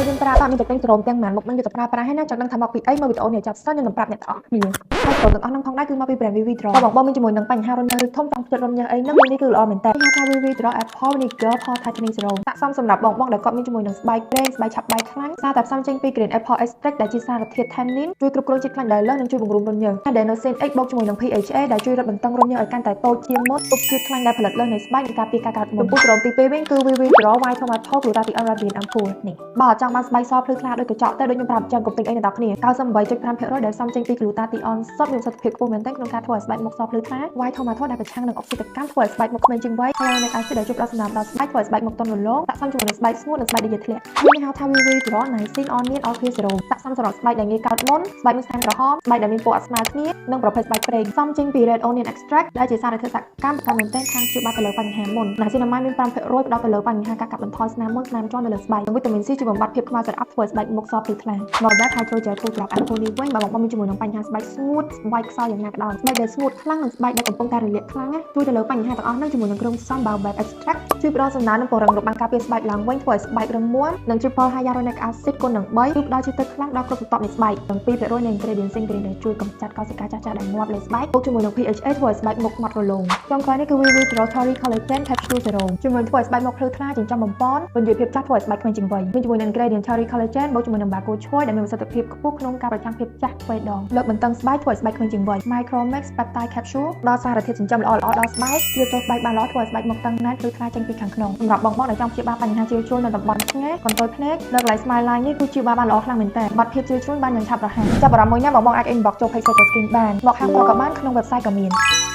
ឃើញខ្ញុំប្រើបាទមានតែទិញសេរ៉ូមទាំងប៉ុន្មានមុខហ្នឹងយកទៅប្រើប្រាស់ហើយណាចង់ដឹងថាមកពីអីមើលវីដេអូនេះចប់សិនខ្ញុំនឹងប្រាប់អ្នកទាំងអស់គ្នាហើយសេរ៉ូមទាំងអស់ហ្នឹងផងដែរគឺមកពី brand VV Draw បងបងមានជាមួយនឹងបញ្ហារន្ធញើសឬធំចង់ផ្ចិតរន្ធញើសអីហ្នឹងនេះគឺល្អមែនតើហៅថា VV Draw Apple Vinegar Pore Tightening Serum ស័ក្តិសមសម្រាប់បងបងដែលគាត់មានជាមួយនឹងស្បែកប្រេងស្បែកឆាប់បែកខ្លាញ់សារតែផ្សំចេញពី Green Apple Extract ដែលជាសារធាតុ tannin ជួយគ្រប់គ្រងជាតិខ្លាញ់ដែលលើសនិងជួយបង្រួមរន្ធញើស Adenosine X បូកជាមួយនឹង PHA ដែលជួយរឹតបន្តឹងរន្ធញើសឲ្យកាន់តែតូចជាងមុនទប់ជាតិខ្លាញ់ដែលផលិតលើសនៃស្បែកនិងការពារការកើតមុនចំពោះសេរ៉ូមទី2វិញគឺ VV Draw White Tomato Glutathione Radiant Ampoule នេះបើអត់ចង់បានស្បែកសភ្លឺថ្លាដូចកញ្ចក់ទេដូចខ្ញុំប្រាប់អញ្ចឹងកុំទិញអីអ្នកនរគ្នា98.5%ដែលផ្សំចេញពី Glutathione សុទ្ធមានប្រសិទ្ធភាពខ្ពស់មែនទែនក្នុងការធ្វើឲ្យស្បែកមុខសភ្លឺថ្លា White Tomato ដែលប្រឆាំងនឹងអុកស៊ីតកម្មធ្វើឲ្យស្បែកមុខក្មេងជាងវ័យ Hyaluronic Acid ដែលជួយផ្ដល់សំណើមដល់ស្បែកធ្វើឲ្យស្បែកមុខទន់រលោងស័ក្តិសមជាមួយនឹងស្បែកស្ងួតនិងស្បែកដែលយាធ្លាក់មួយនេះហៅថា VV Draw Niacin Onion All Clear Serum ស័ក្តិសមសម្រាប់ស្បែកដែលងាយកើតមុនស្បែកមានស្នាមក្រហមស្បែកដែលមានពណ៌អត់ស្មើគ្នានិងប្រភេទស្បែកប្រេងផ្សំចេញពី Red Onion Extract ដែលជាសារធាតុសកម្មប្រមែនទែនខាងព្យាបាលទៅលើបញ្ហាមុន Niacinamide មាន5%ផ្ដោតទៅលើបញ្ហាការកាត់បន្ថយស្នាមមុនស្នាមជាំនៅលើស្បែកនិងវីតាមីន C ជួយបំបត្តិភាពខ្មៅស្រអាប់ធ្វើឲ្យស្បែកមុខសភ្លឺថ្លាមកបែប Hydro Gel 2 Drop Ampoule នេះវិញបើបងប្អូនមានជាមួយនឹងបញ្ហាស្បែកស្ងួតស្បែកខ្សោយយ៉ាងណាក៏ដោយស្បែកដែលស្ងួតខ្លាំងនិងស្បែកដែលកំពុងតែរលាកខ្លាំងណាជួយទៅលើបញ្ហាទាំងអស់ហ្នឹងជាមួយនឹងគ្រឿងផ្សំ Baobab Extract ជួយផ្ដល់សំណើមនិងពង្រឹងរបាំងការពារស្បែកឡើងវិញធ្វើឲ្យស្បែករឹងមាំនិង Triple Hyaluronic Acid គុណនឹង3គឺផ្ដល់ជាតិទឹកខ្លាំងដល់គ្រប់ស្រទាប់នៃស្បែកនិង2%នៃ ingredient zinc green ដែលជួយកម្ចាត់កោសិកាចាស់ៗដែលងាប់លើស្បែកបូកជាមួយនឹង PHA ធ្វើឲ្យស្បែកមុខម៉ត់រលោងចុងក្រោយនេះគឺ VV Draw Cherry Collagen Capsule Serum ជំរុញធ្វើឲ្យស្បែកមុខភ្លឺថ្លាចិញ្ចឹមបំប៉នពន្យាភាពចាស់ធ្វើឲ្យស្បែកក្មេងជាងវ័យមានជាមួយនឹង ingredient Cherry Collagen បូកជាមួយនឹង Bakuchiol ដែលមានប្រសិទ្ធភាពខ្ពស់ក្នុងការប្រឆាំងភាពចាស់ទ្វេដងលើកបន្តឹងស្បែកធ្វើឲ្យស្បែកក្មេងជាងវ័យ Micromax Peptide Capsule ដល់សារធាតុចិញ្ចឹមល្អៗដល់ស្បែកជ្រាបចូលស្បែកបានល្អធ្វើឲ្យស្បែកមុខតឹងណែនភ្លឺថ្លាចេញពីខាងក្នុងសម្រាប់បងៗដែលចង់ព្យាបាលបញ្ហាជ្រីលជ្រួញនៅតំបន់ឆ្ងាយកន្ទុយភ្នែកនៅកន្លែង smile line នេះគឺព្យាបាលបានល្អខ្លាំងមែនតើបាត់ភាពជ្រីលជ្រួញបានយ៉ាងឆាប់រហ័សចាប់អារម្មណ៍មួយណាបងៗអាច inbox ចូល page Seiko Skin បានមកហាងផ្ទាល់ក៏បានក្នុង website ក៏មាន។